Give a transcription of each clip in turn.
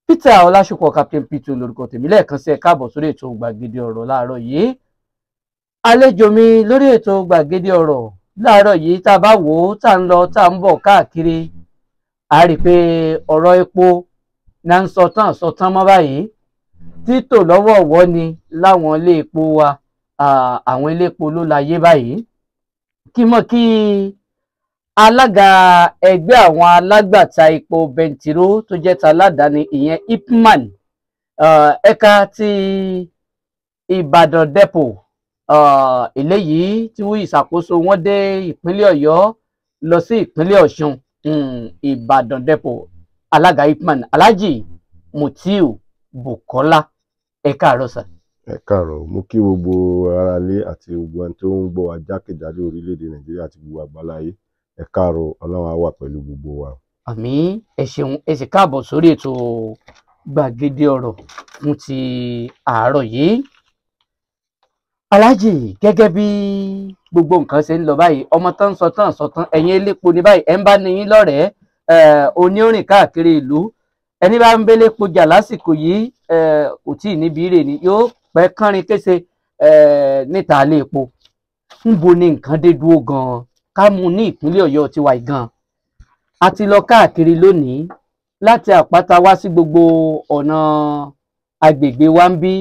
Peter Ọlásùpọ̀ Captain Peter lórúkọ tèmi. Lẹ́ẹ̀kan sí, ẹ káàbọ̀ sórí ètò Gbàgede Ọ̀rọ̀ láàárọ̀ yìí. Àlejò mi lórí ètò Gbàgede Ọ̀rọ̀ láàárọ̀ yìí, tá a bá wò ó, tá a ń lọ tá a ń bọ̀ káàkiri, a rí i pé ọ̀rọ̀ epo náà ń sọ tán sọ tán mọ́ báyìí. Títò lọ́wọ́ọ̀wọ́ ni láwọn ilé epo wa, àwọn ilé epo ló láyé báyìí. Kí mọ̀ kí alága ẹgbẹ́ àwọn alágbàtà epo bẹntiró tó jẹ́ taládàáni, ìyẹn IPMAN, ẹ̀ka ti Ìbàdàn Depot, eléyìí tí ìṣàkóso wọn dé ìpínlẹ̀ Ọ̀yọ́ lọ sí ìpínlẹ̀ Ọ̀ṣun, Ìbàdàn Depot, alága IPMAN, Alhaji Mutiu Bukola, ẹ káàárọ̀ sà. Ẹ káàárọ̀. Mo kí gbogbo aráalé àti gbogbo ẹni tó ń gbọ́ wa jákèjádò orílẹ̀-èdè Nàìjíríà àti gbogbo àgbáláyé. Ẹ káàárọ̀, Ọlọ́run á wà pẹ̀lú gbogbo wa. Àmín. Ẹ ṣeun, ẹ sì káàbọ̀ sórí ètò Gbàgede Ọ̀rọ̀ fún ti àárọ̀ yìí. Aláàjì, gẹ́gẹ́ bí gbogbo nǹkan ṣe ń lọ báyìí, ọmọ tán ń sọ tán sọ tán, ẹ̀yin elépo ní báyìí, ẹ̀ ń bá ní yín lọ́rẹ̀ẹ́ onírìn káàkiri ìlú. Ẹni bá ń bélépo jà lásìkò yìí kò tí ì níbi rè ni yóò pẹ́ kánrin kése níta ilé epo. Ńbo ni nǹkan dé dúró gan-an ká mú ní ìpínlẹ̀ Ọ̀yọ́ tiwa yìí gan? A ti lọ káàkiri lónìí láti Àpáta wá sí gbogbo ọ̀nà agbègbè wa ń bí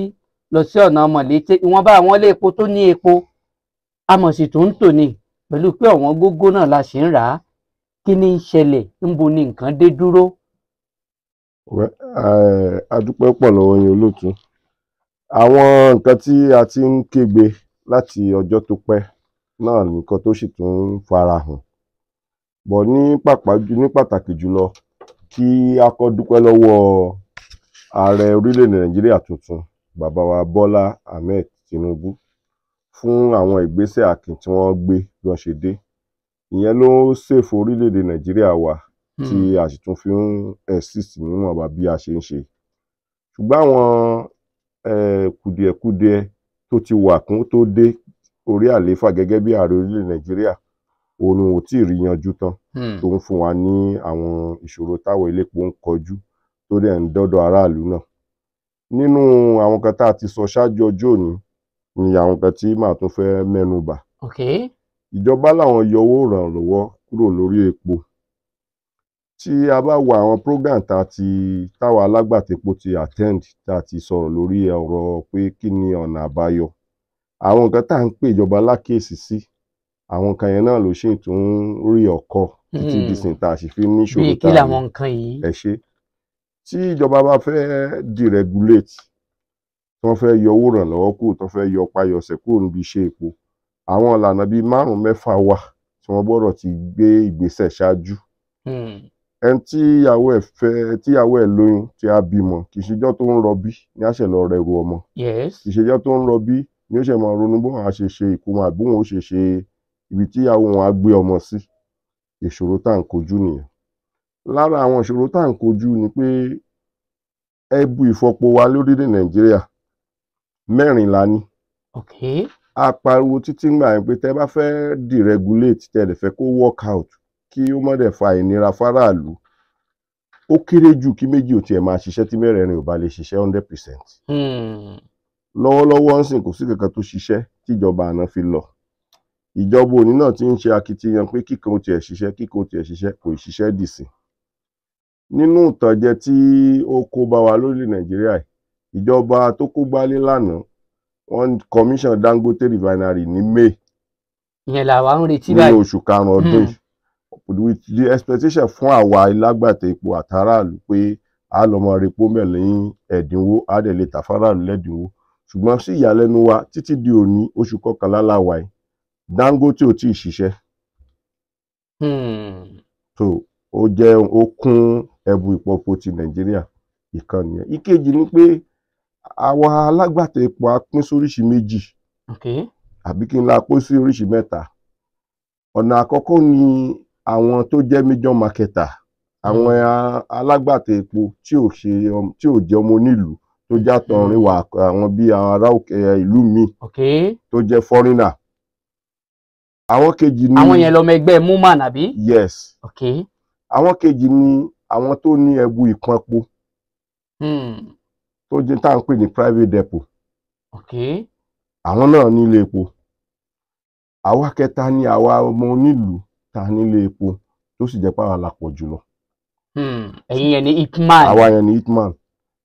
lọ sí ọ̀nà Mọ̀lété. Ìwọ̀nba àwọn ilé epo tó ní epo amọ̀sì tó ń tò ní pẹ̀lú pé ọ̀wọ́n gógó náà la ṣì ń rà á. Kí ni ń ṣẹlẹ̀? Ńbo ni nǹkan dé dúró? A dúpẹ́ pọ̀ lọ́wọ́ yín, olóòtú. Àwọn nǹkan tí a ti ń kégbe láti ọjọ́ tó pẹ́ náà nìkan tó sì tún ń farahàn bọ̀ ní pàpà ní pàtàkì jùlọ, kí a kọ́ dúpẹ́ lọ́wọ́ ààrẹ orílẹ̀-èdè Nàìjíríà tuntun, bàbá wa Bọ́lá Ahmed Tinubu, fún àwọn ìgbésẹ̀ akin tí wọ́n gbé bí wọ́n ṣe dé. Ìyẹn ló save orílẹ̀-èdè Nàìjíríà wa tí a sì tún fi ń exist níwọ̀nba bí a ṣe ń ṣe. Ṣùgbọ́n àwọn kùdìẹ̀kudiẹ tó ti wà kún tó dé orí àlééfà gẹ́gẹ́ bí ààrẹ orílẹ̀-èdè Nàìjíríà, òun ò tí ì rí yanjú tán, tó ń fún wa ní àwọn ìṣòro táwọn elépo ń kojú, tó dẹ̀ ń dọ́dọ̀ aráàlú náà. Nínú àwọn kan tá a ti sọ ṣáájú ọjọ́ òní ni àwọn kan tí màá tún fẹ́ mẹ́nu bà. Ìjọba làwọn yọ owó ìrànlọ́wọ́ kúrò lórí epo. Tí a bá wo àwọn program tá a ti táwa alágbàtà epo ti attend, tá a ti sọ̀rọ̀ lórí ọ̀rọ̀ pé kí ni ọ̀nà àbáyọ, àwọn nǹkan tá à ń pè ìjọba lákìyèsí sí, àwọn nǹkan yẹn náà ló ṣì tún rí ọkọ títí dìsìn tá a sì fi ní ìṣòro. Bíi tá kí a ní. làwọn nǹkan yìí? Ẹ ṣe. Tí ìjọba bá fẹ́ deregulate, tí wọ́n fẹ́ yọ owó ìrànlọ́wọ́ kúrò, tí wọ́n fẹ́ yọ payọ̀sẹ̀ kúrò níbi iṣẹ́ epo, àwọn ìlànà bíi márùn-ún mẹ́fà wà tí wọ́n gbọ́dọ̀ ti gbé ìgbésẹ̀ ṣáájú. Ẹni tí ìyàwó ẹ̀ fẹ́, tí ìyàwó ẹ̀ lóyún, tí á bímọ, kì í ṣejọ́ tó ń rọbí ní á ṣẹ̀ lọ rẹrù ọmọ. Kì í ṣejọ́ tó ń rọbí ní ó ṣẹ̀ máa ronú bóun á ṣe ṣe ìkómọ àbí bóun ó ṣe ṣe ibi tí ìyàwó wọn á gbé ọmọ sí. Ìṣòro tá à ń kojú nìyẹn. Lára àwọn ìṣòro tá à ń kojú ni pé ẹbu ìfọpo wa lórílẹ̀ Nàìjíríà, mẹ́rin la ní. A pariwo títí ngbà yẹn pé tẹ́ bá fẹ́ deregulate, tẹ́ dẹ̀ fẹ́ kó work out, kí ó má dẹ̀ fa ìnira fáráàlú, ó kéré jù kí méjì ò tiẹ̀ máa ṣiṣẹ́ tí mẹ́rẹ̀ẹ̀rin ò bá lè ṣiṣẹ́ 100%. Lọ́wọ́lọ́wọ́ ń sìn, kò sí kankan tó ṣiṣẹ́ tíjọba àná fi lọ. Ìjọba òní náà ti ń ṣe akitiyan pé kíkan ó tiẹ̀ ṣiṣẹ́, kíkan ó tiẹ̀ ṣiṣẹ́, kò ì ṣiṣẹ́ dìsìn. Nínú ìtànjẹ tí ó kó bá wa lórílẹ̀ Nàìjíríà yìí, ìjọba tó kó gbálé lánàá, wọ́n commission Dangote Refinery ní May. Ìyẹn làwa ń retí Nínú báyìí. oṣù karùn-ún ọdún yìí, with the expectation fún àwa alágbàtà epo àtàràlù pé a lọ máa repo mẹ́lẹ̀ ní ẹ̀dínwó, a dẹ̀ lè tà fáráàlú lẹ́dínwó. Ṣùgbọ́n sí ìyàlẹ́nu wa, títí di òní, oṣù kọkànlá la wà yìí, Dangote ò tíì ṣiṣẹ́. So ó jẹ́ ó kún ẹbu ìpọpo ti Nàìjíríà, ìkan nìyẹn. Ìkejì ni pé àwa alágbàtà epo a pín sóríṣìí méjì, àbí kí n la pín sí oríṣìí mẹ́ta. Ọ̀nà àkọ́kọ́ ni àwọn tó jẹ́ major marketer, àwọn alágbàtà epo tí ò ṣe tí ò jẹ́ ọmọ onílùú, tó jẹ́ àtọ̀rìnwá, àwọn bíi àwọn ará òkè ìlú míì tó jẹ́ foreigner. Àwọn kejì ni Àwọn yẹn lọmọ ẹgbẹ́ MUMAN, àbí? Yes. Àwọn kejì ni àwọn tó ní ẹbu ìpọnpo. Tó jẹ́ tá à ń pè ní private depot. Àwọn náà nílé epo. Àwa kẹta ni àwa ọmọ onílùú ta nílé epo, tó sì jẹ́ pé àwa la pọ̀ jùlọ. Ẹ̀yin yẹn ni IPMAN. Àwa yẹn ni IPMAN.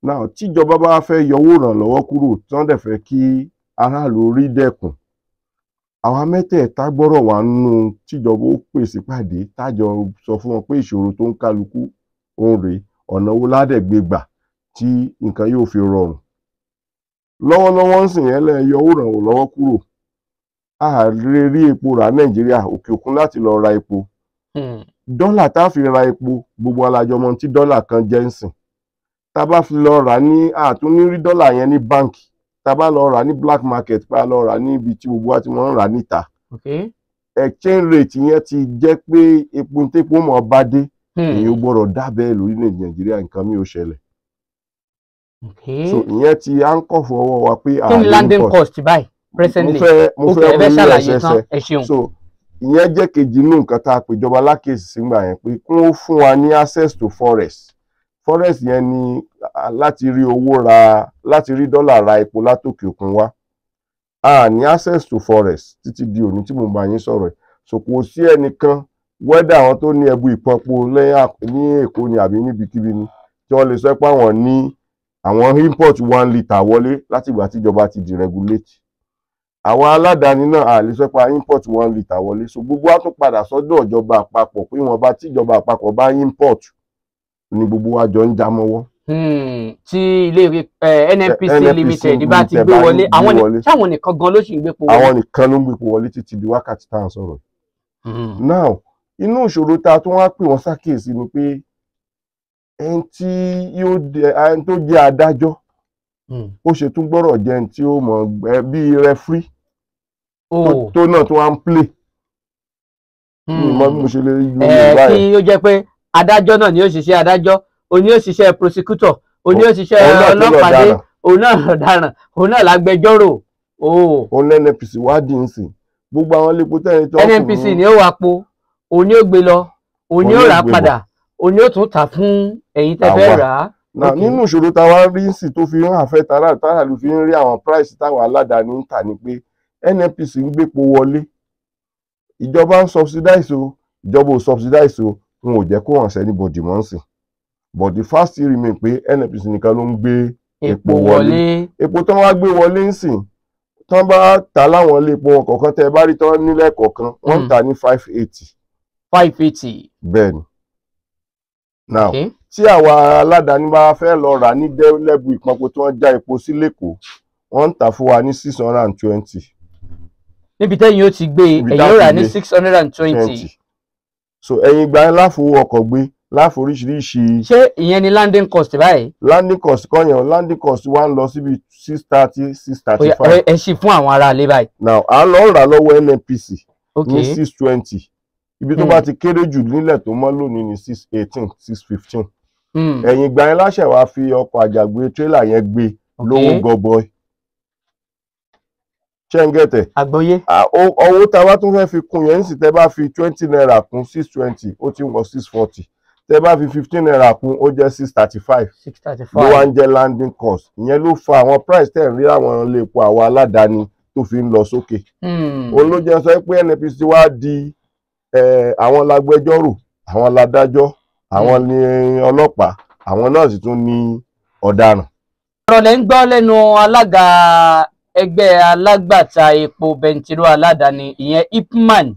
Now, tíjọba bá fẹ́ yọwọ́ ìrànlọ́wọ́ kúrò, tí wọ́n dẹ̀ fẹ́ kí aráàlú rí dẹ̀kùn, àwa mẹ́tẹ̀ẹ̀ta gbọ́rọ̀ wà nínú tíjọba ó pèsè pàdé, tájọ sọ fún wọn pé ìṣòro tó ń kálukú òun rèé, ọ̀nà wo ládẹ̀ gbé gbà tí nǹkan yóò fi rọrùn. Lọ́wọ́lọ́wọ́ ń sìn yẹn lẹ́ yọ owó ìrànlọ́wọ́ kúrò, a lè rí epo rà Nàìjíríà, òkè òkun láti lọ ra epo. Dọ́là tá a fi ra epo, gbogbo alájọ mọ tí dọ́là kan jẹ́ ń sìn. Tá a bá fi lọ rà ní, àtún ní rí dọ́là yẹn ní báǹkì. Tá a bá lọ rà ní black market, pa lọ rà ní ibi tí gbogbo wa ti mọ̀ ń rà níta, exchange rate yẹn ti jẹ́ pé epo tépo mọ̀ bá dé, èyí ò gbọ́dọ̀ dábẹ́ lórílẹ̀ Nàìjíríà, nǹkan mi ò ṣẹlẹ̀. So ìyẹn ti anchor fọwọ́ wa pé Kí ni landing cost báyìí presently? Mo fẹ́ Ẹ fẹ́ mú ṣàlàyé tán. ẹsẹsẹ. Ẹ ṣeun. So ìyẹn jẹ́ kejì nínú nǹkan tá a pèjọba lákèsí sígbà yẹn, pé kí wọ́n fún wa ní access to forex. Forex yẹn ni láti rí owó ra, láti rí dọ́là ra epo látòkè òkun wá. A ní access to forex títí di òní tí mo bá yín sọ̀rọ̀ ẹ̀. So kò sí ẹnìkan, whether àwọn tó ní ẹbu ìpọnpo lẹ́yìn ní Èkó ni àbí níbikíbi ni, tí wọ́n lè sọ pé àwọn ní àwọn import 1 litre wọlé látìgbà tíjọba ti deregulate. Àwa aládàáni náà, a lè sọ pé a import 1 litre wọlé. So gbogbo wa tún padà sọ́dọ̀ ìjọba àpapọ̀, pé ìwọ̀nba tíjọba àpapọ̀ bá import ni gbogbo wa jọ ń já mọ́wọ́. Tí ilé NNPC NNPC Limited bá ti Limited gbé bá wọlé, gbé àwọn wọlé. sáwọn nìkan gan ló sì ń gbé epo wọlé? Àwọn nìkan ló ń gbépo wọlé títí di wákàtí tá à ń sọ̀rọ̀ yìí. Now, inú ìṣòro tá a tún wá pè wọ́n ṣàkíyèsí ni pé ẹni tí yóò dé, ẹni tó jẹ́ adájọ́, ó ṣe tún gbọ́rọ̀ jẹ́ ẹni tí ó mọ̀ ẹ bíi referee tó náà tó wá ń play. Mi mọ bí mo ṣe lè lu Yorùbá Kí yẹn. ó jẹ́ pé adájọ́ náà ni ó ṣiṣẹ́ adájọ́, òní ó ṣiṣẹ́ prosecutor, òní ó ṣiṣẹ́ Òun náà tó lọ ọlọ́pàá dé, dáràn. òun náà lọ̀daràn, òun náà lágbẹjọ́rò. Òun ní NNPC wádìí ń sìn gbogbo àwọn iléepo tẹ́ni tó NNPC ni ó wá po, òun ni ó gbé lọ, òun ni ó Òun ni ó rà á gbé bọ̀. padà, òun ni ó tún tà fún ẹ̀yin tẹ́ fẹ́ Àwa. rà á. Na nínú ìṣòro táwa rí ń sìn tó fi ń àfẹ́ tara tara ló fi ń rí àwọn price táwa aládàáni ń tà ní pé NNPC ń gbépo wọlé, ìjọba ń subsidize o, ìjọba ò subsidize o, wọn ò jẹ́ kó hàn sẹ́ni bọ̀dì mọ́ ń sìn, but the fact still remain pé NNPC nìkan ló ń gbé epo epo wọlé. wọlé. Epo tán wá gbé wọlé ń sìn, tán bá ta láwọn ilé epo wọn kọ̀ọ̀kan, tẹ́ ẹ bá rí tán nílẹ̀ kọ̀ọ̀kan, wọ́n ń ta ní 580. 580. Bẹ́ẹ̀ ni. Now, tí àwa aládàáni bá fẹ́ lọ rà ní lẹ́bù ìpọnpo tí wọ́n já epo sí l'Ékòó, wọ́n ń tà fún wa ní 620. Níbi tẹ́yìn ó ti gbé e, Ibi ẹ̀yin tá ó ti rà ní gbé. 620. So ẹ̀yìn ìgbà yẹn, láfowó ọkọ̀ gbé, láfo oríṣiríṣi. Ṣé ìyẹn ni landing cost báyìí? Landing cost kọ́ yẹn o. Landing cost wa ń lọ síbi 630, six Ó thirty yá, five. Ẹ ṣí fún àwọn aráalé báyìí. Now, à ń lọ rà lọ́wọ́ NNPC ní 620. Ibi tó bá ti kéré jù nílẹ̀ tó mọ́ lónìí ní 618, 615. Ẹ̀yìn ìgbà yẹn láṣẹ wàá fi ọkọ̀ àjàgbé tírélà yẹn gbé lówó gọbọi. Ṣé ń get ẹ̀? Àgbọ́yé. Owó tá a bá tún fẹ́ fi kún yẹn nísìnyí, tẹ́ bá fi ₦20 kún 620, ó ti ń wọ 640. Tẹ́ bá fi ₦15 kún, ó jẹ́ 635. 630 Ló wá five. ń jẹ́ landing cost. Ìyẹn ló fa àwọn price tẹ̀ ń rí àwọn ilé epo àwa aládàáni tó fi ń lọ sókè. Òun ló jẹ́ sọ pé NNPC wá di àwọn lágbẹjọ́rò, àwọn ládájọ́, àwọn ní ọlọ́pàá, àwọn náà sì tún ní ọ̀daràn. Ọ̀rọ̀ lẹ́ ń gbọ́ lẹ́nu alága ẹgbẹ́ alágbàtà epo bẹntiró aládàáni, ìyẹn IPMAN,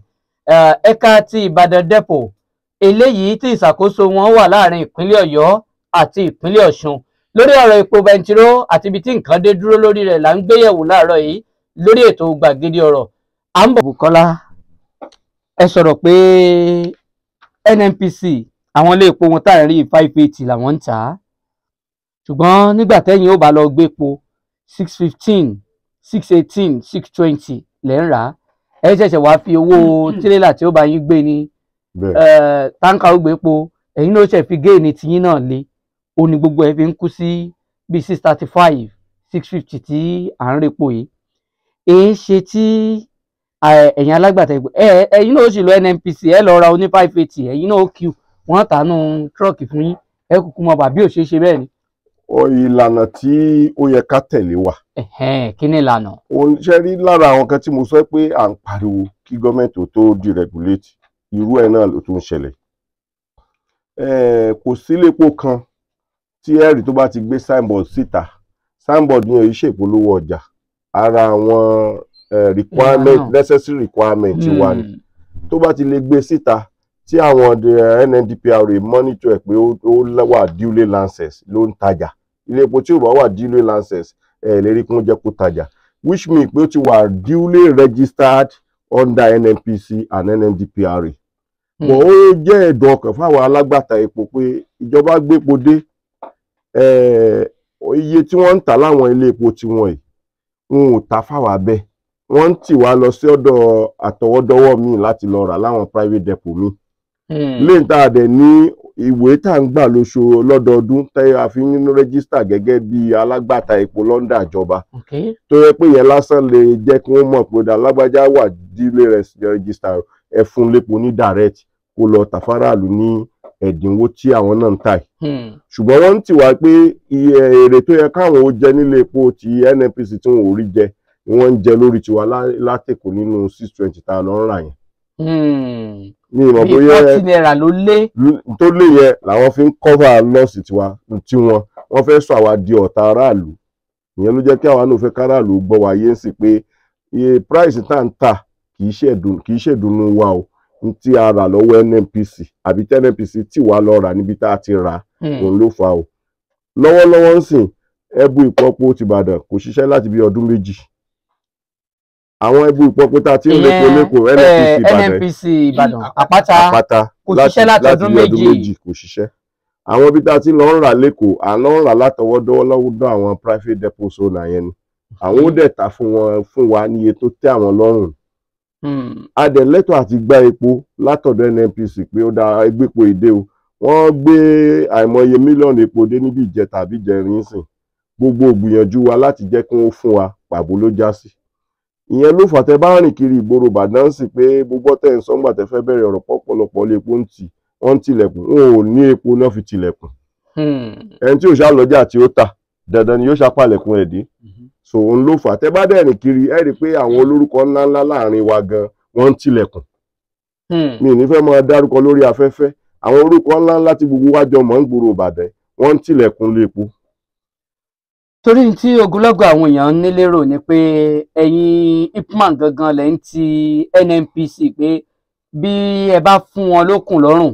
ẹ̀ka ti Ìbàdàn depot, eléyìí tí ìṣàkóso wọn wà láàrin ìpínlẹ̀ Ọ̀yọ́ àti ìpínlẹ̀ Ọ̀ṣun, lórí ọ̀rọ̀ epo bẹntiró àti ibi tí nǹkan dé dúró lórí rẹ̀ là ń gbéyẹ̀wò láàárọ̀ yìí lórí ètò Gbàgede Ọ̀rọ̀. À ń bọ̀. Bùkọ́lá, ẹ sọ̀rọ̀ pé NNPC, àwọn ilé epo wọn tá à ń rí, 580 làwọn ń tà á, ṣùgbọ́n nígbà tẹ́yìn ó bá lọ gbé epo, 615, 618, 620 lẹ́ ń rà á. Ẹ ṣẹ̀ṣẹ̀ wá fi owó tírélà tí ó bá yín gbé ni, táǹkà ó gbé epo, ẹ̀yin ló ṣe fi géènì tiyín náà lé, ó ní gbogbo ẹ̀ fi ń kú sí bíi 635, 650 tí à ń repo yìí. Èé ṣe tí ẹ̀yin alágbàtà epo, ẹ̀yin náà ó sì lọ NNPC, ẹ lọ ra oní 580, ẹ̀yin náà ó kí wọ́n tànú truck fún yín, ẹ kúkú mọ bàbí ò ṣeé ṣe bẹ́ẹ̀ ni. Ìlànà tí ó yẹ ká tẹ̀lé wà. Kí ni ìlànà? Ṣe rí lára àwọn kan tí mo sọ pé à ń pariwo kí gọ́ọ̀mẹ̀ntì ó tó deregulate, irú ẹ̀ náà ló tún ń ṣẹlẹ̀. Kò sílépo kan tí ẹ̀rí tó bá ti gbé signboard síta, signboard yẹn yìí ṣèpolówó ọjà, ara àwọn requirement, necessary requirement wa ni. Tó bá ti lè gbé síta tí àwọn NMDPRA monitor ẹ̀ pé ó wà duly licensed ló ń tajà. Ilé epo tí ò bá wà duly licensed, ẹ̀ lè rí kún jẹ́ kó tajà, which mean pé ó ti wà duly registered under NNPC and NMDPRA. Bọ̀ ó jẹ́ ẹ̀dùn ọkàn fáwọn alágbàtà epo pé ìjọba gbépo dé, iye tí wọ́n ń tà láwọn ilé epo tiwọn yìí, wọn ò ta fáwa bẹ́ẹ̀. Wọ́n ń tì wá lọ sí ọ̀dọ̀ àtọwọ́dọ́wọ́ míì láti lọ rà láwọn private depot míì. Lẹ́yìn tá a dẹ̀ ní ìwé tá à ń gbà lóṣù lọ́dọọdún tẹ́ a fi ń register gẹ́gẹ́ bí alágbàtà epo lọ́ndà ìjọba, tó yẹ pé yẹn lásán lè jẹ́ kí wọ́n mọ̀ pé alágbájá wà duly register, ẹ fún lépo ní direct kó lọ tà fáráàlú ní ẹ̀dínwó tí àwọn náà ń tà yìí. Ṣùgbọ́n wọ́n ń tì wá pé iye èrè tó yẹ káwọn ó jẹ nílé epo ti NNPC tí wọn ò rí jẹ ni wọ́n ń jẹ lórí tiwa látẹ̀kọ̀ nínú 620 tá a lọ ń rà yẹn. Mi ì mọ̀ bóyá ₦40 ló lé. Tó lé yẹn làwọn fi ń cover loss tiwa tiwọn. Wọ́n fẹ́ sọ àwa di ọ̀tá aráàlú. Ìyẹn ló jẹ́ kí àwa náà fẹ́ káràlú gbọ́ wa yé ń sì pé iye price tá à ń tà kì í ṣèdùnnú wa o, n tí a rà lọ́wọ́ NNPC àbí tí NNPC tì wá lọ rà níbi tá a ti rà, òun ló fa o. Lọ́wọ́lọ́wọ́ ń sìn, ẹbu ìpọ́pọ̀ tìbàdàn kò ṣiṣẹ́ láti bí ọdún 2. Àwọn ẹbu ìpọ́pọ̀ tá a ti ń lépo lẹ́kọ̀ọ́ NNPC Ìbàdàn, NNPC Ìbàdàn Àpáta kò ṣiṣẹ́ láti ọdún 2, kò ṣiṣẹ́. Àwọn ibi tá a ti lọ ń rà lẹ́kọ̀ọ́, à ń lọ ń rà látọwọ́dọ́wọ́ lọ́wọ́dọ́ àwọn private depot zone yẹn ni. Àwọn ó dẹ̀ ta fún wọn fún wa níye tó tẹ́ àwọn lọ́rùn. A dẹ̀ lẹ́tọ̀ọ́ àti gba epo látọ̀dọ̀ NNPC pé ó dáa, ẹgbẹ́po èdè o. Wọ́n gbé àìmọye mílíọ̀nù epo dé níbi ìjẹta àbí ìjẹrin sìn. Gbogbo ògbìyànjú wa láti jẹ́ kí wọ́n fún wa pàbó ló já sí. Ìyẹn ló fà tẹ́ bá rìn kiri ìgboro Ìbàdàn sí pé gbogbo tẹ̀ ń sọ́ngbà tẹ́ fẹ́ bẹ̀rẹ̀ ọ̀rọ̀ pọ̀pọ̀lọpọ̀ lé epo ń tì, wọ́n ń tilẹ̀kùn, wọn ò ní epo náà fi tilẹ̀kùn. Ẹni tí ò ṣá lọ́jà tí ó tà dandan ni yóò ṣàpàlẹ̀kùn ẹ̀ dé. So òun ló fà tẹ́ bá dẹ̀ rìn kiri, ẹ rí i pé àwọn olórúkọ ńláńlá láàrin wa gan wọ́n ń tilẹ̀kùn. Mi ò ní fẹ́ máa dárúkọ lórí afẹ́fẹ́. Àwọn orúkọ ńláńlá tí gbogbo wa jọ mọ̀ ń gbòòrò Ìbàdàn, wọ́n ń tilẹ̀kùn lépo. Torí tí ogunlọ́gọ̀ àwọn èèyàn ní lérò ni pé ẹ̀yin IPMAN gangan lẹ́ ń ti NNPC pé bí ẹ bá fún wọn lókun lọ́rùn,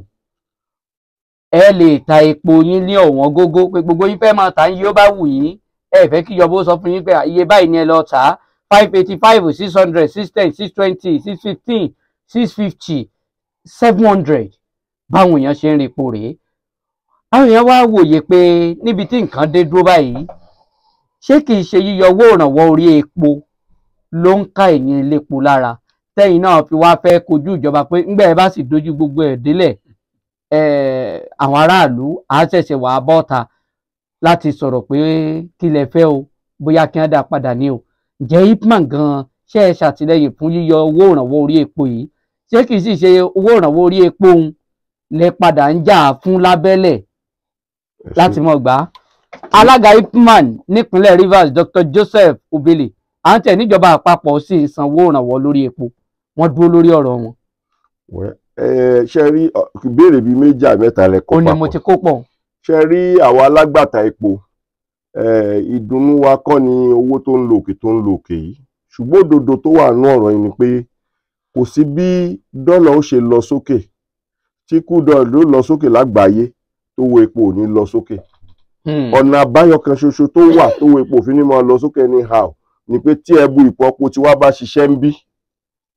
ẹ lè ta epo yín ní ọ̀wọ́n gógó, pé gbogbo yín fẹ́ máa tà yín yóò bá wù yín, ẹ fẹ́ kí ìjọba ó sọ fún yín pé iye báyìí ni ẹ lọ tà á, 585, 600, 610, 620, 615, 650, 700, báwọn èèyàn ṣe ń repo rèé. Àwọn èèyàn wá wòye pé níbi tí nǹkan dé dúró báyìí, ṣé kìí ṣe yíyọ owó ìrànwọ́ orí epo ló ń ká ẹ̀yin iléepo lára tẹ́yìn náà fi wá fẹ́ kojú ìjọba pé ńgbà ẹ bá sì dojú gbogbo ẹ̀ délẹ̀, àwọn aráàlú á ṣẹ̀ṣẹ̀ wàá bọ́ta láti sọ̀rọ̀ pé kí lẹ fẹ́ o, bóyá kí wọ́n dá padà ní o. Ǹjẹ́ IPMAN gan-an ṣe é ṣàtìlẹ́yìn fún yíyọ owó ìrànwọ́ orí epo yìí? Ṣé kìí sì ṣe owó ìrànwọ́ orí epo òun lẹ padà ń jà fún lábẹ́lẹ̀ láti mọ̀ gbà á? Alága IPMAN nípínlẹ̀ Rivers, Dr. Joseph Obele, à ń tẹ̀ níjọba àpapọ̀ sì ń sanwó ìrànwọ́ lórí epo, wọ́n dúró lórí ọ̀rọ̀ wọn. Ṣe rí ìbéèrè bíi méjì àbí mẹ́ta lẹ kó papọ̀. Ó ní mo ti kó pọ̀. Ṣe rí àwọn alágbàtà epo, ìdùnnú wa kọ́ ni owó tó ń lo òkè tó ń lo òkè yìí, ṣùgbọ́n òdodo tó wà nú ọ̀rọ̀ yìí ni pé kò sí bí dọ́là ó ṣe lọ sókè tí crude oil ló lọ sókè lágbàáyé tó wo epo ò ní lọ sókè. Ọ̀nà àbáyọ kan ṣoṣo tó wà tó wo epo òfin ní máa lọ sókè anyhow ni pé tí ẹbu ìpọ́po tí wá bá ṣiṣẹ́ ń bí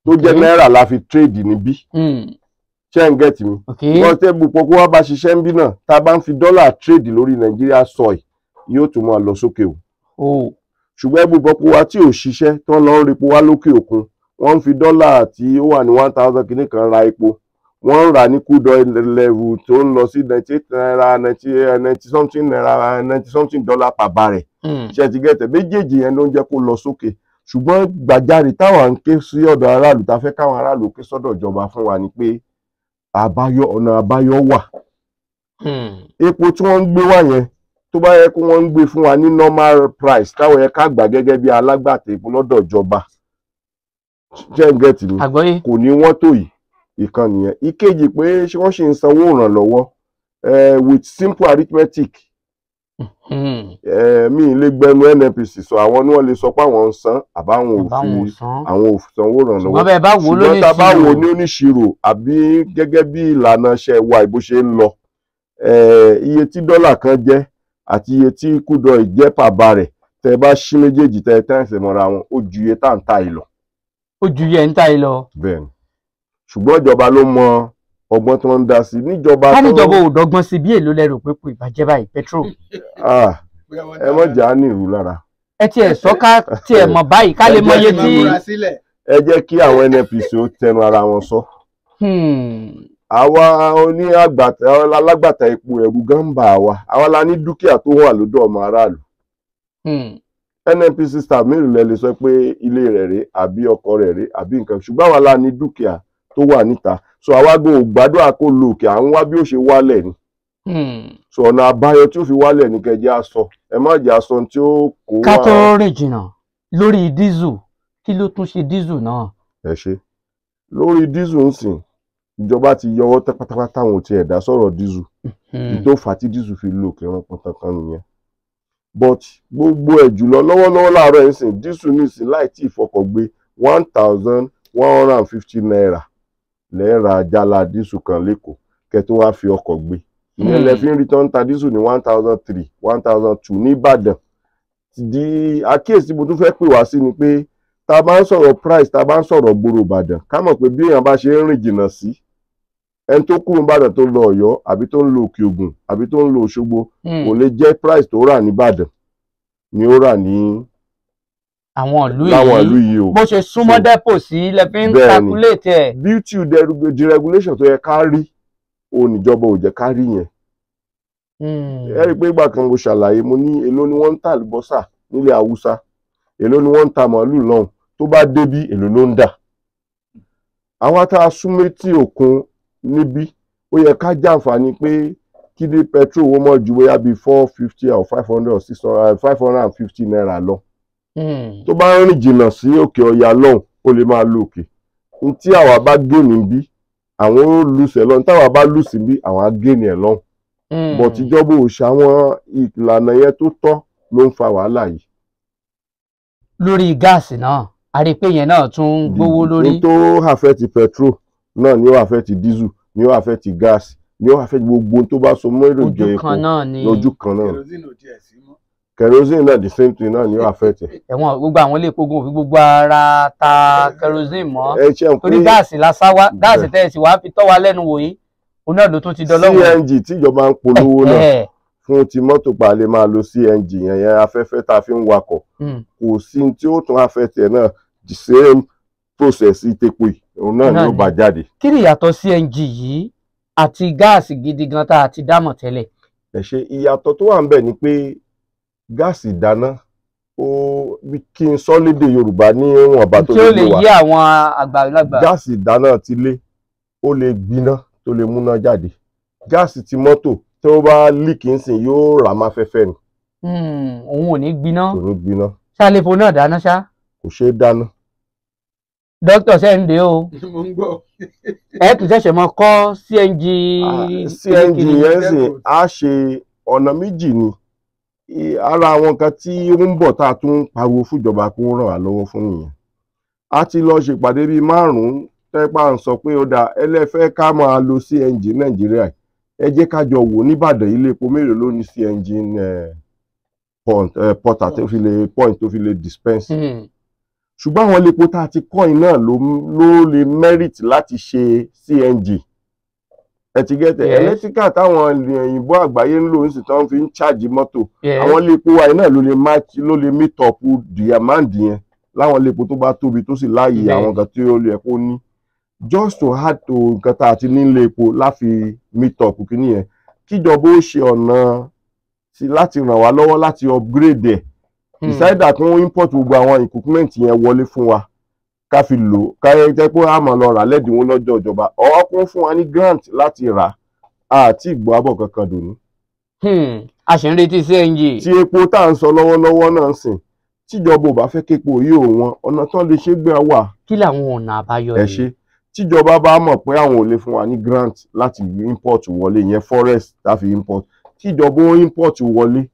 tó jẹ́ náírà la fi trade níbí. Ṣé ń gẹ̀tì mi? Wọ́n tẹ́ ẹbu ìpọ́po wá bá ṣiṣẹ́ ń bí náà, tá a bá ń fi dọ́là trade lórí Nàìjíríà soil yóò tún máa lọ sókè o. Ṣùgbọ́n ẹbu ìpọ́po wa tí ò ṣiṣẹ́ tó ń lọ ń repo wá lókè òkun, wọ́n ń fi dọ́là tí ó wà ní 1000 kìíní kan ra epo, wọ́n ń rà ní crude oil level tó ń lọ sí 98 naira, 90 something naira, 90 something dollar per barrel. Ṣé ti gẹ̀tẹ̀? Méjèèjì yẹn ló ń jẹ́ kó lọ sókè. Ṣùgbọ́n gbàjarè táwa ń ké sí ọ̀dọ̀ aráàlú, tá a fẹ́ káwọn aráàlú ké sọ́dọ̀ ìjọba fún wa ni pé àbáyọ, ọ̀nà àbáyọ wà. Epo tí wọ́n ń gbé wá yẹn Tó bá yẹ kó wọ́n ń gbé fún wa ní normal price táwọn yẹ ká gbà gẹ́gẹ́ bí alágbàtà epo lọ́dọ̀ ìjọba, ṣé ń get mi? Àgbọ́yé. Kò ní wọ́n tó yìí. Ìkan nìyẹn. Ìkejì, pé ṣé wọ́n ṣì ń sanwó ìrànlọ́wọ́, with simple arithmetic, mi ì lè gbẹnu NNPC sọ, àwọn ni wọ́n lè sọ pé àwọn ń san àbáwọn ò Àbáwọn ò fi san. Àwọn ò sanwó ìrànlọ́wọ́. Ṣùgbọ́n bẹ́ẹ̀ bá wò ó Ṣùgbọ́n lóní tá a bá wò ó ìṣirò ní oníṣirò àbí gẹ́gẹ́ bí ìlànà iṣẹ́ wa bó ṣe ń lọ, iye tí dọ́là kan jẹ́ àti iye tí crude oil jẹ́ pàbá rẹ̀, tẹ́ ẹ bá ṣí méjèèjì, tẹ́ ẹ times ẹ̀ mọ́ra wọn, ó ju iye tá à ń tà yìí lọ. Ó ju iye ń tà yìí lọ. Bẹ́ẹ̀ ni, ṣùgbọ́n ìjọba ló mọ ọgbọ́n tí wọ́n ń dá sí níjọba. Ká níjọba ò dọ́gbọ́n sí, bí èlò lẹ́rù pé kò ìbàjẹ́ báyìí petrol? Ah, ẹ mọ̀ jà á ní ìrù lára. Ẹ tiẹ̀ sọ ká tiẹ̀ mọ̀ báyìí, ká lè mọ iye tí. Ẹ jẹ́ kí àwọn NNPC ó tẹnu ara wọn sọ. Àwa oní àgbàtà, alágbàtà epo, ẹ̀rù gan ń bà wá. Àwa la ní dúkìá tó wà lọ́dọ̀ ọmọ aráàlú. NNPC staff mélòó lẹ lè sọ pé ilé rẹ̀ rèé àbí ọkọ rẹ̀ rèé àbí nǹkan? Ṣùgbọ́n àwa la ní dúkìá tó wà níta, so àwa gan ò gbàdúrà kó lo òkè, à ń wá bí ó ṣe wálẹ̀ ni. So ọ̀nà àbáyọ tí ó fi wálẹ̀ ní kẹjẹ́ á sọ, ẹ má jẹ́ aṣọ tí ó kó Ká wá. tó rìn jìnnà lórí diesel, kí ló tún ṣe diesel náà? Ẹ ṣe. Lórí diesel ń sìn, ìjọba ti yọwọ́ tán pátápátá, àwọn ò tiẹ̀ dá sọ̀rọ̀ diesel. Tó fà á tí diesel fi lò kí wọ́n pọn kankan nìyẹn. But gbogbo ẹ̀ jùlọ, lọ́wọ́lọ́wọ́ láàárọ̀ ẹ̀ ń sìn, diesel ní ìsìn láì tí ì fọkọ̀ gbé, ₦1,150 lẹ́ẹ̀ra jálá diesel kan lẹ́kọ̀ọ́ kẹ́ tó wá fi ọkọ̀ gbé. Ìyẹn lẹ fi ń rí tó ń ta diesel ní 1,300, 1,200 ní Ìbàdàn. Di àkíyèsí mo tún fẹ́ pè wá sí ni pé tá a bá ń sọ̀rọ̀ price, tá a bá ń sọ̀rọ̀ gbòòrò Ìbàdàn, ká mọ̀ pé bí èèyàn bá ṣe ń rìn jìnnà sí, ẹni tó kúrò Ìbàdàn tó lọ Ọ̀yọ́ àbí tó ń lọ Òkè Ògùn àbí tó ń lọ Òṣogbo, kò lè jẹ́ price tó rà nìbàdàn ni ó rà ní àwọn ìlú láwọn ìlú yìí yìí o. Bó ṣe súnmọ́ dépôt sí lẹ fi ń Bẹ́ẹ̀ni. calculate ẹ̀. Beauty deregulation tó yẹ ká rí òun níjọba ò jẹ́ ká rí yẹn. Ẹ rí i pé ìgbà kan mo ṣàlàyé, mo ní èló ni wọ́n ń ta àlùbọ́sà nílẹ̀ Haúsá, èló ni wọ́n ń ta màálù lọ́hùn, tó bá débí, èló ló ń dà? Àwa tá a súnmọ́ etí òkun níbí, ó yẹ ká jàǹfààní pé kí ní petrol wọ́n mọ̀ ju bóyá bíi 450 or 500 or 600, ₦550 lọ. Tó bá ń rìn jìnnà sí òkè ọya lọ́hùn, ó lè máa lo òkè n. Tí àwa bá gain níbí, àwọn ó lose ẹ̀ lọ́hùn. Táwa bá lose níbí, àwọn á gain ẹ̀ lọ́hùn. But ìjọba ò ṣàwọn ìlànà yẹn tó tọ́ ló ń fa wàhálà yìí. Lórí gáàsì náà, a rí i pé yẹn náà tún ń gbówó lórí. Ní tó affect petrol náà ni ó affect diesel, ni ó affect gas, ni ó affect gbogbo ohun tó bá so mọ́ èròjà Ojú epo. kan náà ni. Lójú kan náà. Kerosene ò tiẹ̀ sí mọ́. Kerosene náà, the same thing náà ni ó affect ẹ̀. Ẹ̀wọ̀n gbogbo àwọn ilé epo gan ò fi gbogbo ara ta kerosene mọ́. Ẹ ṣe ń Torí pé gáàsì lásán wá, gáàsì tẹ́ ẹ sì wá fi tọ́ wa lẹ́nu wò yìí, òun náà ló tún ti dọlọ́wọ́. CNG tíjọba ń polówó náà fún ti mọ́tò pa lè máa lo CNG yẹn, yẹn afẹ́fẹ́ tá a fi ń wakọ̀, kò sí ní tí ó tún affect ẹ̀ náà, the same process ìtẹ̀pọ̀ yìí òun náà ni Náà ó ni. bá jáde. Kí ni ìyàtọ̀ CNG yìí àti gáàsì gidi gan tá a ti dámọ̀ tẹ́lẹ̀? Ẹ ṣe. Ìyàtọ̀ tó wà ń bẹ̀ ni pé gáàsì ìdáná, ó bí kí n sọ lédè Yorùbá ní ìwọ̀nba tó Tí ó lè lè yé wa, yé àwọn àgbàlagbà. Gáàsì ìdáná ti lé, ó lè gbiná, tó lè múná jáde. Gáàsì ti mọ́tò, tó bá leak ń sìn, yóò rà má fẹ́fẹ́ ni. Òun ò ní gbiná. Kò ní gbiná. Ṣáléfo náà dáná ṣá? Kò ṣeé dáná. Dókítà sẹ́ńdé o. Mo ń gbọ́. Ẹ tún ṣẹ̀ṣẹ̀ mọ kọ́ CNG. Ah, CNG yẹn sìn á ṣe ọ̀nà méjì ni. Ara àwọn nǹkan tí ó ń bọ̀ tá a tún ń pariwo fúnjọba kó ràn wá lọ́wọ́ fún nìyẹn. A ti lọ ṣèpàdé bíi márùn-ún tẹ́pà ń sọ pé ó dáa, ẹlẹ́fẹ́ ká máa lo CNG Nàìjíríà, ẹ jẹ́ ká jọ wò nìbàdàn, ilé epo mélòó ló ní CNG point, porter tó fi lè point tó fi lè dispense. Ṣùgbọ́n àwọn ilé epo tá a ti kọ́ iná ló lè merit láti ṣe CNG. Ẹ ti get ẹ̀? Yes. Electrical táwọn òyìnbó àgbáyé ń lò ń sì tán fi ń charge mọ́tò, Yes. àwọn ilé epo wa iná ló lè match, ló lè meet up demand yẹn láwọn ilé epo tó bá tóbi tó sì láàyè àwọn nǹkan tí ó lè kó ní, just to add to nǹkan tá a ti ní ilé epo láfi meet up kìíní yẹn. Kíjọba ó ṣe ọ̀nà sí láti ràn wá lọ́wọ́ láti upgrade ẹ̀, ìsáìdà kí wọ́n import gbogbo àwọn equipment yẹn wọlé fún wa ká fi lò ó, ká yẹ jẹ́ pé a máa lọ rà lẹ́dínwó lọ́jọ́ ìjọba, ọ̀ kún fún wa ní grant láti rà á, àti ìgbọ́ àbọ̀ kankan dòní. A sì ń retí CNG. Tí epo tá à ń sọ lọ́wọ́lọ́wọ́ náà ń sìn, tíjọba ò bá fẹ́ képo yìí ò wọ́n, ọ̀nà tán lè ṣe gbé wà. Kí làwọn ọ̀nà àbáyọ Ẹ yìí? ṣe, tíjọba bá mọ̀ pé àwọn ò lè fún wa ní grant láti import wọlé, yẹn forex láfi import, tíjọba ó import wọlé,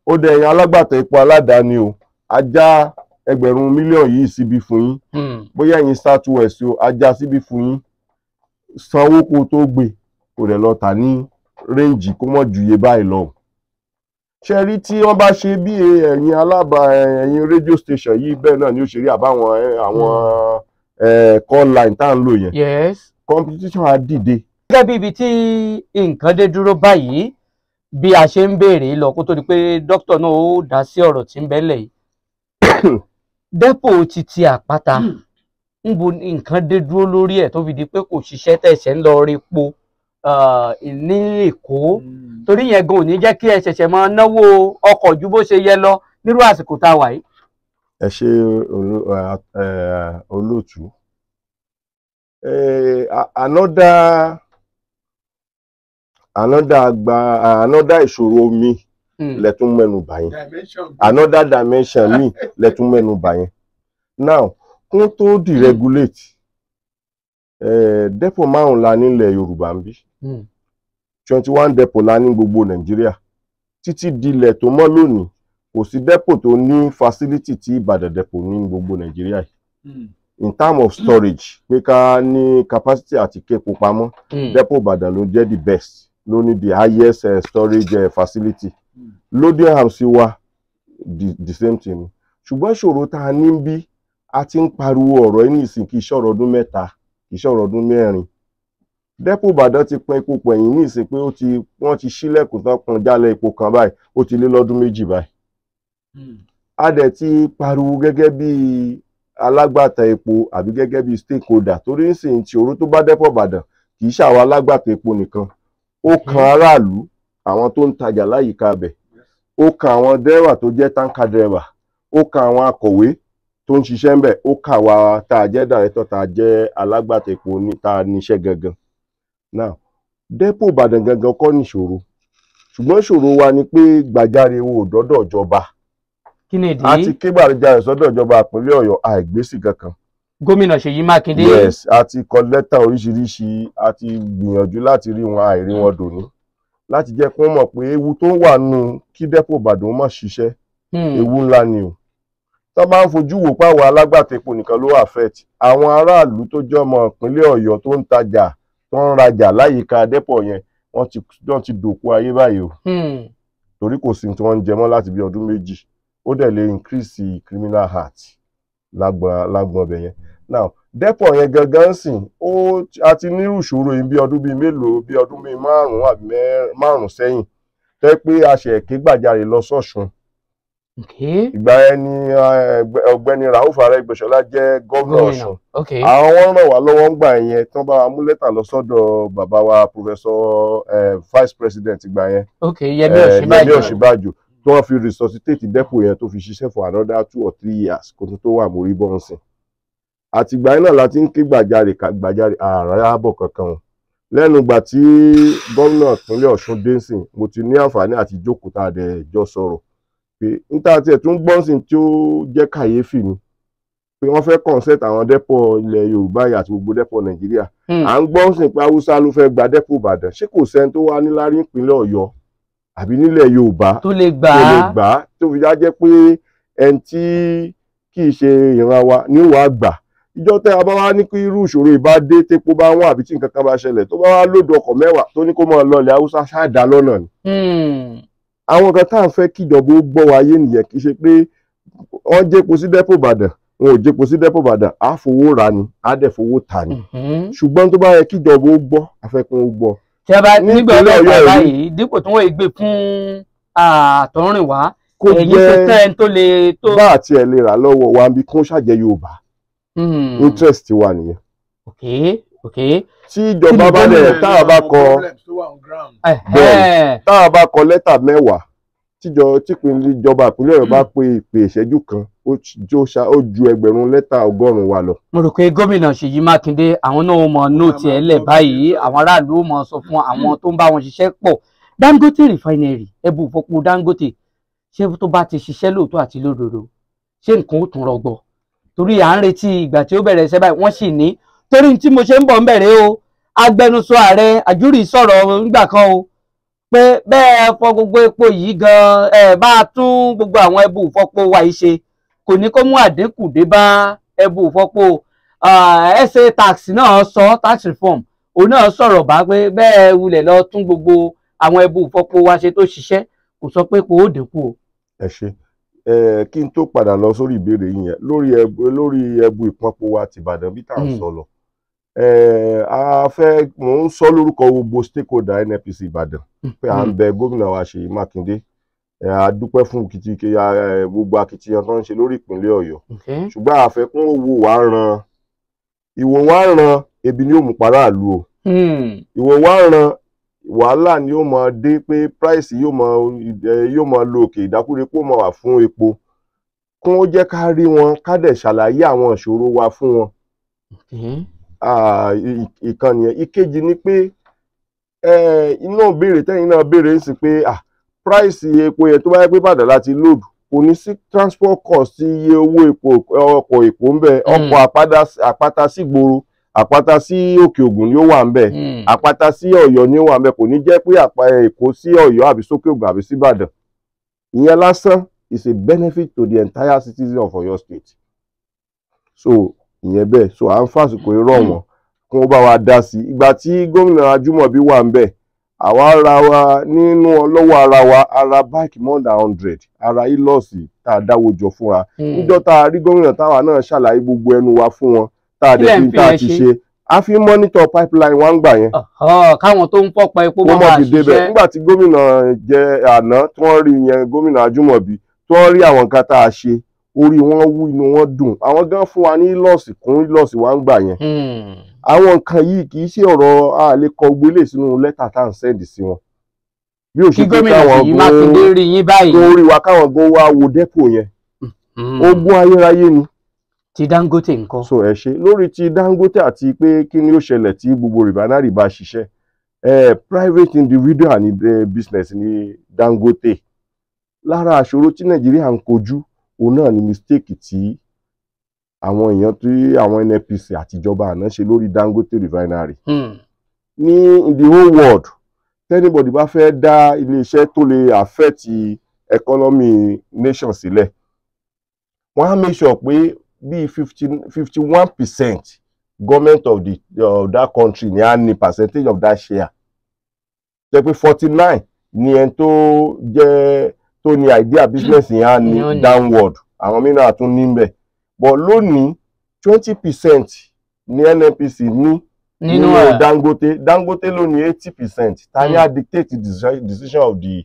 ó dẹ̀ ẹ̀yin alágbàtà epo aládàáni o, ajá 1,000 mílíọ̀nù yìí síbi fún yín, bóyá ẹ̀yin South West o, ajá síbi fún yín, sanwó kó tó gbé, kò dẹ̀ lọ tà ní range kó mọ̀ ju iye báyìí lọ. Ṣe rí, tí wọ́n bá ṣe bí ẹ̀yin alábà, ẹ̀yin radio station yìí, bẹ́ẹ̀ náà ni ó ṣe rí àbáwọn àwọn call line tá à ń lò yẹn, competition á dìde. Gẹ́gẹ́ bí ibi tí nǹkan dé dúró báyìí, bí a ṣe ń béèrè lọ kó tó di pé dókítà náà ó dá sí ọ̀rọ̀ tí ń bẹ́lẹ̀ yìí, dépò ti àpáta, ń bo nǹkan dé dúró lórí ẹ̀ tó fi di pé kò ṣiṣẹ́, tẹ̀sẹ̀ ń lọ rí epo ní Èkó? Torí yẹn gan ò ní jẹ́ kí ẹ ṣẹ̀ṣẹ̀ máa náwó ọkọ̀ ju bó ṣe yẹ lọ nírú àsìkò tá a wà yìí. Ẹ ṣe, olóòtú. Another ìṣòro mi lẹ́tún mẹ́nu bà yẹn, another dimension mi lẹ́tún mẹ́nu bà yẹn. Now, kún tó deregulate, depot 5 la nílẹ̀ Yorùbá ń bí, 21 depot la ní gbogbo Nàìjíríà. Títí dilẹ̀ tó mọ́ lónìí, kò sí depot tó ní facility tí Ìbàdàn depot ní gbogbo Nàìjíríà yìí in term of storage, pé ká ní capacity àti képo pamọ́. Depot Ìbàdàn ló jẹ́ the best, ló ní the highest storage facility. Loading arms wa, the same thing. Ṣùgbọ́n ìṣòro tá a ní bí, a ti ń pariwo ọ̀rọ̀ yìí nísìn, kì í ṣọ̀rọ̀ ọdún 3, kì í ṣọ̀rọ̀ ọdún 4. Depot Ìbàdàn ti pọn epo pẹ̀yìn ní ìsìn pé ó ti wọ́n ti ṣílẹ̀kùn tán pọn jálẹ̀ epo kan báyìí, ó ti lé lọ́dún 2 báyìí. A dẹ̀ ti pariwo gẹ́gẹ́ bí alágbàtà epo àbí gẹ́gẹ́ bí stakeholder, torí nísìnyí tí òru tó bá depot Ìbàdàn, kì í ṣàwọn alágbàtà epo nìkan, ó kan aráàlú, àwọn tó ń tajà láyìíká bẹ̀, ó kan àwọn dẹ́rẹ́bà tó jẹ́ tanker driver, ó kan àwọn akọ̀wé tó ń ṣiṣẹ́ ń bẹ̀, ó kà wá tá a jẹ́ director, tá a jẹ́ alágbàtà epo ní tá a níṣẹ́ gangan. Now, depot Ìbàdàn gangan kọ́ nìṣòro, ṣùgbọ́n ìṣòro wa ni pé gbàjarè wo ò dọ́dọ̀ ìjọba. Kí ni ìdí? A ti ké gbàjarè sọ́dọ̀ ìjọba ìpínlẹ̀ Ọ̀yọ́, àìgbésì kankan. Gómìnà Ṣèyí Mákindé. Yes, a ti kọ lẹ́tà oríṣiríṣi, a ti gbìyànjú láti rí wọn, àìrí wọn dòní, láti jẹ́ kí wọ́n mọ̀ pé ewu tó wà nù kí depot Ìbàdàn má ṣiṣẹ́, ewu ńlá ni o. Tó bá ń fojú wò pé àwọn alágbàtà epo nìkan ló affect, àwọn aráàlú tó jẹ́ ọmọ ìpínlẹ̀ Ọ̀yọ́ tó ń tajà, tó ń rajà láyìíká depot yẹn, wọ́n ti dòkú ayé báyìí o, torí kò sí tí wọ́n ń jẹ mọ́ láti bí ọdún 2. Ó dẹ̀ lè increase criminal act lágbọn ọbẹ̀ yẹn. Now, depot yẹn gangan sìn, ó a ti nírú ìṣòro yìí bí ọdún bíi mélòó, bí ọdún bíi 5 àbí 5 sẹ́yìn, tẹ́ pé a ṣe ké gbàjarè lọ sọ́ṣun. Ìgbà yẹn ni ọ̀gbẹ́ni Rauf Arẹ́gbẹ́ṣọlá jẹ́ gómìnà Ọ̀ṣun. Àwọn wọn ràn wá lọ́wọ́ ńgbà yẹn, tí wọ́n bá wa mú lẹ́tà lọ sọ́dọ̀ bàbá wa professor, vice president ìgbà yẹn, Yẹmí Ọ̀ṣínbàjò. Yẹmí Ọ̀ṣínbàjò, tí wọ́n fi resuscitate depot yẹn tó fi ṣiṣẹ́ for another 2 or 3 years kó tó tó wà mórí bọ́ǹsìn. Àtìgbà yẹn náà la ti ń ké gbàjarè gbàjarè, ààrẹ ààbọ̀ kankan o. Lẹ́nu ìgbà tí gómìnà ìpínlẹ̀ Ọ̀ṣun dé sìn, mo ti ní àǹfààní àti jókòó, tá a dẹ̀ jọ sọ̀rọ̀ pé níta tiẹ̀ tún gbọ́n sìn tí ó jẹ́ kàyéfì ni pé wọ́n fẹ́ consent àwọn depot ilẹ̀ Yorùbá yìí àti gbogbo depot Nàìjíríà. À ń gbọ́n sìn pé Haúsá ló fẹ́ gba depot Ìbàdàn. Ṣé kò sẹ́ni tó wá níláárí ìpínlẹ̀ Ọ̀yọ́ àbí nílẹ̀ Yorùbá tó lè gbà tó lè á? Gbà á, tó fi já jẹ́ pé ẹni tí kì í ṣe ìran wa ní wàá gbà. Ìjọ tẹ́ a bá wá ní kí irú ìṣòro ìbá dé, tépo bá wọ́n àbí tí nǹkan kan bá ṣẹlẹ̀, tó bá wá lódò ọkọ̀ 10 tó ní kó máa lọ ilẹ̀ Haúsá, ṣáà dá lọ́nà ni. Àwọn kan tá à ń fẹ́ kíjọba ó gbọ́ wa yé nìyẹn. Kì í ṣe pé wọ́n jépo sí depot Ìbàdàn, wọn ò jépo sí depot Ìbàdàn, á fowó rà ni, á dẹ̀ fowó tà ni. Ṣùgbọ́n tó bá yẹ kíjọba ó gbọ́, afẹ́kún ó gbọ́. Tí a bá nígbà Nípínlẹ̀ ọlọ́pàá Ọ̀yọ́ yìí, báyìí, dípò tí wọ́n gbé fún àtọ̀rìnwá, kó ẹ̀yin ṣe jẹ́ tẹ́ ẹni tó lè tó. Bá àti ẹ̀ lè rà lọ́wọ́ wa bí kún ṣàjẹ́ Yorùbá, interest wa nìyẹn. Tí ìjọba bá dẹ̀ tá a bá kọ tá a bá kọ lẹ́tà 10, tíjọ típínlẹ̀ ìjọba ìpínlẹ̀ Ọ̀yọ́ bá pe ìpè ìṣẹ́jú kan, ó ju 1,000 lẹ́tà 100 wa lọ. Mo rò pé gómìnà Ṣèyí Mákindé, àwọn náà ó mọ note ẹ̀ lẹ̀ báyìí, àwọn aráàlú ó mọ sọ fún àwọn tó ń bá wọn ṣiṣẹ́ pọ̀. Dangote refinery, ẹbù ìfọpo Dangote, ṣé tó bá ti ṣiṣẹ́ lóòótọ́ àti lódodo, ṣé nǹkan ó tún rọgbọ? Torí à ń retí ìgbà tí ó bẹ̀rẹ̀ iṣẹ́ báyìí, wọ́n sì ní torí tí mo ṣe ń bọ̀ ń bẹ̀rẹ̀ o. Agbẹnusọ ààrẹ Àjúrì sọ̀rọ̀ nígbà kan o pé bẹ́ẹ̀ fọ gbogbo epo yìí gan, ẹ bá a tún gbogbo àwọn ẹbù ìfọpo wa yìí ṣe, kò ní kó mú àdínkù dé bá ẹbù ìfọpo. SA tax náà sọ, tax reform, òun náà sọ̀rọ̀ bá pé bẹ́ẹ̀ wulẹ̀ lọ tún gbogbo àwọn ẹbù ìfọpo wa ṣe tó ṣiṣẹ́, kò sọ pé kò ó dínkù o. Ẹ ṣe. Ẹ kí n tó padà lọ sórí ìbéèrè yín yẹn lórí ẹbu ìpọnpo wa tìbàdàn bí tá à ń sọ lọ, a fẹ́, mò ń sọ lórúkọ gbogbo stakeholder NNPC Ìbàdàn pé à ń bẹ gómìnà wa Ṣèyí Mákindé. A dúpẹ́ fún gbogbo akitiyan tó ń ṣe lórí ìpínlẹ̀ Ọ̀yọ́, ṣùgbọ́n a fẹ́ kún owó wa ran ìwò wa ran ebi ni ó mú paráàlú o. Ìwò wa ran wàhálà ni ó máa dé pé price yóò máa lo òkè, ìdákúrekú máa wà fún epo. Kún ó jẹ́ ká rí wọn, ká dẹ̀ ṣàlàyé àwọn ìṣòro wa fún wọn. Ìkànnì yẹn. Ìkejì ni pé iná béèrè tẹ́yìn náà béèrè ń sìn pé price epo yẹn, tó bá yẹ pé Ìbàdàn láti load, kò ní sí transport cost, iye owó epo ọkọ̀ èkó ń bẹ, ọkọ̀ àpáta sí gbòòrò, àpáta sí Òkè Ògùn ni ó wà ń bẹ, àpáta sí Ọ̀yọ́ ni ó wà ń bẹ. Kò ní jẹ́ pé Èkó sí Ọ̀yọ́ àbí sókè Ògùn àbí sí Ìbàdàn. Ìyẹn lásán is a benefit to the entire citizen of Ọ̀yọ́ State. So ìyẹn bẹ́ẹ̀. So à ń fàsìkò irọ́ wọn kí wọ́n bá wa dá sí. Ìgbà tí gómìnà Ajímọ̀bí wà ń bẹ̀, àwa ra wa nínú lọ́wọ́ ara wa, ara bike more than 100, ara Hilux tá a dáwọ́ jọ fúnra. Níjọ́ tá a rí gómìnà, táwa náà ṣàlàyé gbogbo ẹnu wa fún wọn, tá a dẹ̀ fi tá a ti ṣe, a fi monitor pipeline wa ń gbà yẹn. Káwọn tó ń fọ́pa epo má bàa ṣiṣẹ́. Nígbà tí gómìnà jẹ àná tí wọ́n rí yẹn, gómìnà Ajímọ̀bí, tí wọ́n rí àwọn nǹkan tá a ṣe, orí wọn wú, inú wọn dùn. Àwọn gan fún wa ní Hilux kún Hilux wa ń gbà yẹn. Àwọn nǹkan yìí kì í ṣe ọ̀rọ̀ a lè kọ gbélé sínú lẹ́tà tá à ń send sí wọn. Bí ó ṣe pé káwọn Mákindé rí yín báyìí, tó rí wa, káwọn gan wá wo dépò yẹn, ogún ayérayé ni. Ti Dangote ńkọ́? So ẹ ṣe. Lórí ti Dangote àti pé kí ni ó ṣẹlẹ̀ tí gbogbo refinery bá ṣiṣẹ́, private individual ní business ní Dangote. Lára àṣòro tí Nàìjíríà ń kojú, òun náà ni mistake tí àwọn èèyàn, tí àwọn NNPC àtijọba àná ṣe lórí Dangote refinery. Ní in the whole world, anybody bá fẹ́ dá iléeṣẹ́ tó lè affect economy nation sílẹ̀, wọ́n á make sure pé bíi 51% government of that country ní á ní percentage of that share, jẹ́ pé 49 ní ẹni tó jẹ́ tó ní idea business yẹn á ní downward, àwọn mìíràn tún ní bẹ̀. But lónìí, 20% ní NNPC ní nínú Dangote. Dangote ló ní 80%. Ta ni á dictate the decision of the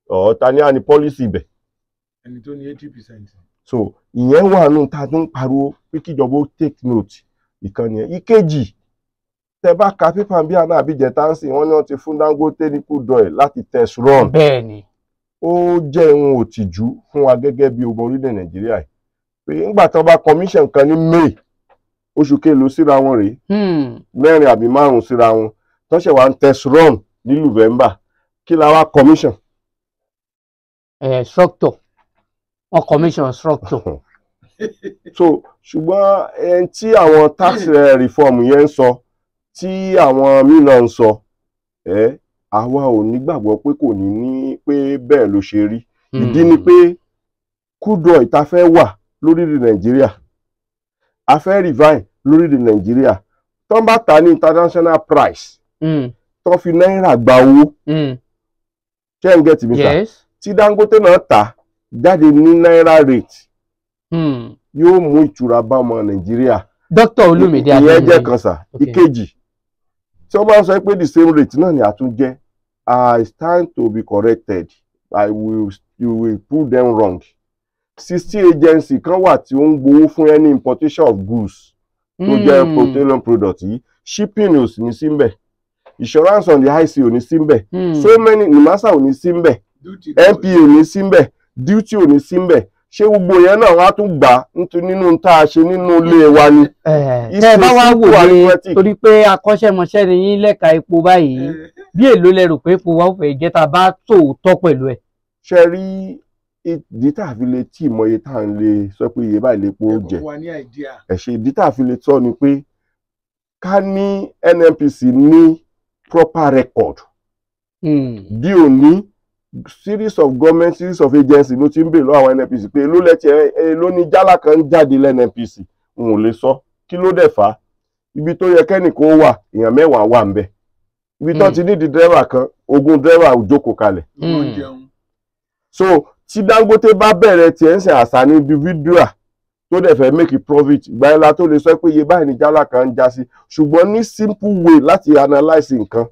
or ta ni á ní policy ibẹ̀? Ẹni tó ní 80%. So ìyẹn wà nù ta tún pariwo pé kíjọba ó take note. Ìkànnì yẹn. Ìkejì, tẹ bá ka pépà bí àná àbí ìjẹta ń sìn, wọ́n ní wọ́n ti fún Dangote ní crude oil láti test run. Ó jẹ́ ohun òtìjú fún wa gẹ́gẹ́ bí ọmọ orílẹ̀ Nàìjíríà yìí pé nígbà tí wọ́n bá commission kan ní May, oṣù kélòó síra wọn rèé, mẹ́rin àbí márùn-ún síra wọn, tó ṣẹ̀ wá ń test run ní November, kí la wá commission? Structure, wọn commission structure. So ṣùgbọ́n ẹni tí àwọn tax reform yẹn ń sọ, tí àwọn mìíràn ń sọ ẹ, àwa ò nígbàgbọ́ pé kò ní ní pé bẹ́ẹ̀ ló ṣe rí. Ìdí ni pé crude oil ta fẹ́ wà lórílẹ̀ Nàìjíríà, a fẹ́ refine lórílẹ̀ Nàìjíríà, tó ń bá ta ní international price, tó fi náírà gba owó, ṣé ń get mi sir? Yes. Tí Dangote náà tà jáde ní náírà rate, yóò mú ìtura bá ọmọ Nàìjíríà. Dr. Olumide Ìyẹn jẹ́ Adéníyì. kan sà. Ìkejì, tí wọ́n bá ń sọ pé the same rate náà ni àtúnjẹ́, I stand to be corrected, I will you will prove them wrong. 60 agency kan wà tí ó ń gbowó fún any importation of goods tó jẹ́ petroleum product yìí. Shipping ò sì ní sí ńbẹ̀, insurance on the high sea ò ní sí ńbẹ̀, so many, NIMASA ò ní sí ńbẹ̀, Duty. NPA ò ní sí ńbẹ̀, duty ò ní sí ńbẹ̀. Ṣé gbogbo yẹn náà wọ́n á tún gbà nítorí nínú tá a ṣe nínú ilé wa ni? Tẹ́ ẹ bá wá It's a wòye, arithmetic. torí pé akọ́ṣẹ́mọṣẹ́ ni yín lẹ́ka epo báyìí, bí èló lẹ rò pé epo wa ó fẹ́ jẹ́ tá a bá tòótọ́ pẹ̀lú ẹ̀? Ṣe rí, ìdí tá a fi lè tí ìmọ̀ iye tá à ń lè sọ pé iye báyìí lè po Ẹ kàn jẹ fún wa ní idea. Ẹ ṣe, ìdí tá a fi lè sọ ni pé ká ní NNPC ní proper record. Bí òní, series of government, series of agency ló ti ń bèèrè lọ́wọ́ àwọn NNPC pé èló lẹ́tì ẹ, èló ní jálá kan ń jáde lẹ́NNPC. N ò lè sọ kí ló dẹ̀ fà á. Ibi tó yẹ kẹ́nìkan ó wà, èèyàn 10 wà ń bẹ̀. Ibi tó ti nídìí dírẹ́bà kan, 20 dírẹ́bà ò jókòó kalẹ̀. Wọ́n jẹun. So tí Dangote bá bẹ̀rẹ̀ tiẹ̀ ń sìn àṣà ní individual tó dẹ̀ fẹ́ make a profit, ìgbà yẹn la tó lè sọ pé iye báyìí ní jálá kan ń já sí. Ṣùgbọ́n ní simple way láti analyse nǹkan